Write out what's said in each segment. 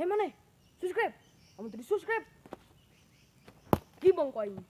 Hei mana? Subscribe. Kamu tadi subscribe. Gibong kau ini.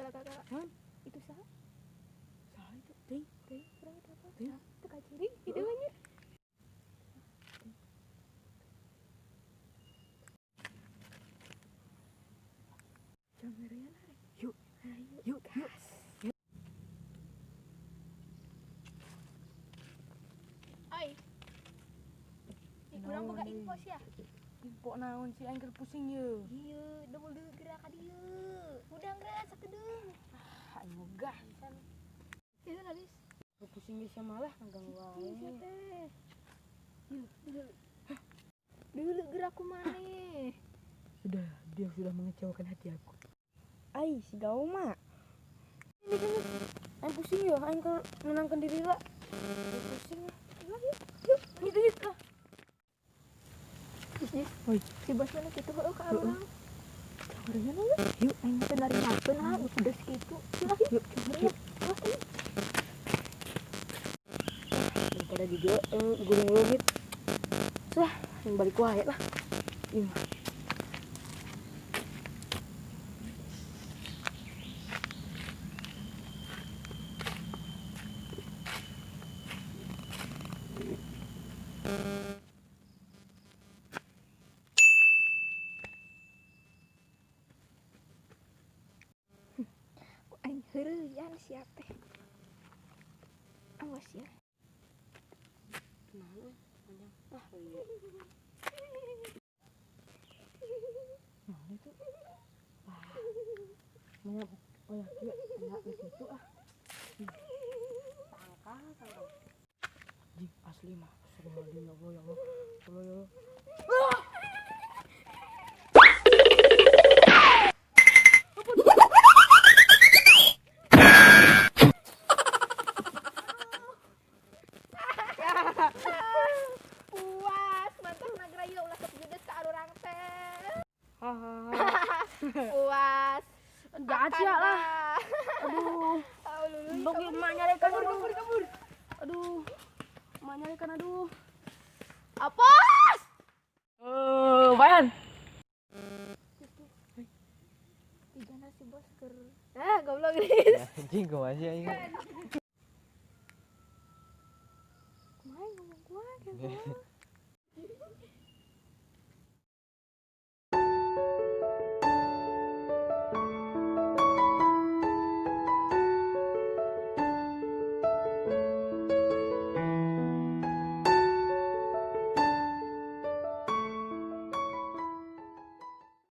Kala. Itu saha? Saha itu? Ting, ting, urang itu apa? Ting. Itu kaciri, itu anjir. Jangan Yuk, yuk, yuk. Ai. Urang boga info sia. Info naon sih aing keur pusing ye. Ieu, da moal gerak ka dieu. Hudang geus sakedeung. Ah, aing megah pisan. Ieu lalis. Pusing geus malah ngaganggu wae. Ieu teh. Dulu gerak kumaneh. Sudah, dia sudah mengecewakan hati aku. Ai, si Gauma. Ini sini. Aing pusing ya, aing keur menangkan diri lah. Aing pusing. Yuk, yuk, gitu gitu. Oi, si bos mana kitu heueuh ka urang. Urangnya yuk. Yuk, aing teh narimakeun ha pedes kitu. Yuk, yuk. Yuk. Daripada di dieu gurung leungit. Sudah, aing balik wae lah. Ieu mah. Aing heureuyan sia teh. Awas ya. Naon panjang. Ah, iya. Naon itu? Wah. Banyak banyak ieu enggak gitu ah. Tangkal tangkal. Jing asli mah. Astagfirullahaladzim ya Allah ya Allah. Ya Allah ya Allah. Ah! Puas, mantap nagra ieu ulah sok judes ka arurang teh. Puas. Jahat sia lah. Aduh. Bok emak nyarekan aduh. Kabur. Aduh. Emak nyarekan aduh. Apos. Bayan. Tigana si bos keur. Ah, goblok geus. Anjing kumaha sih aing.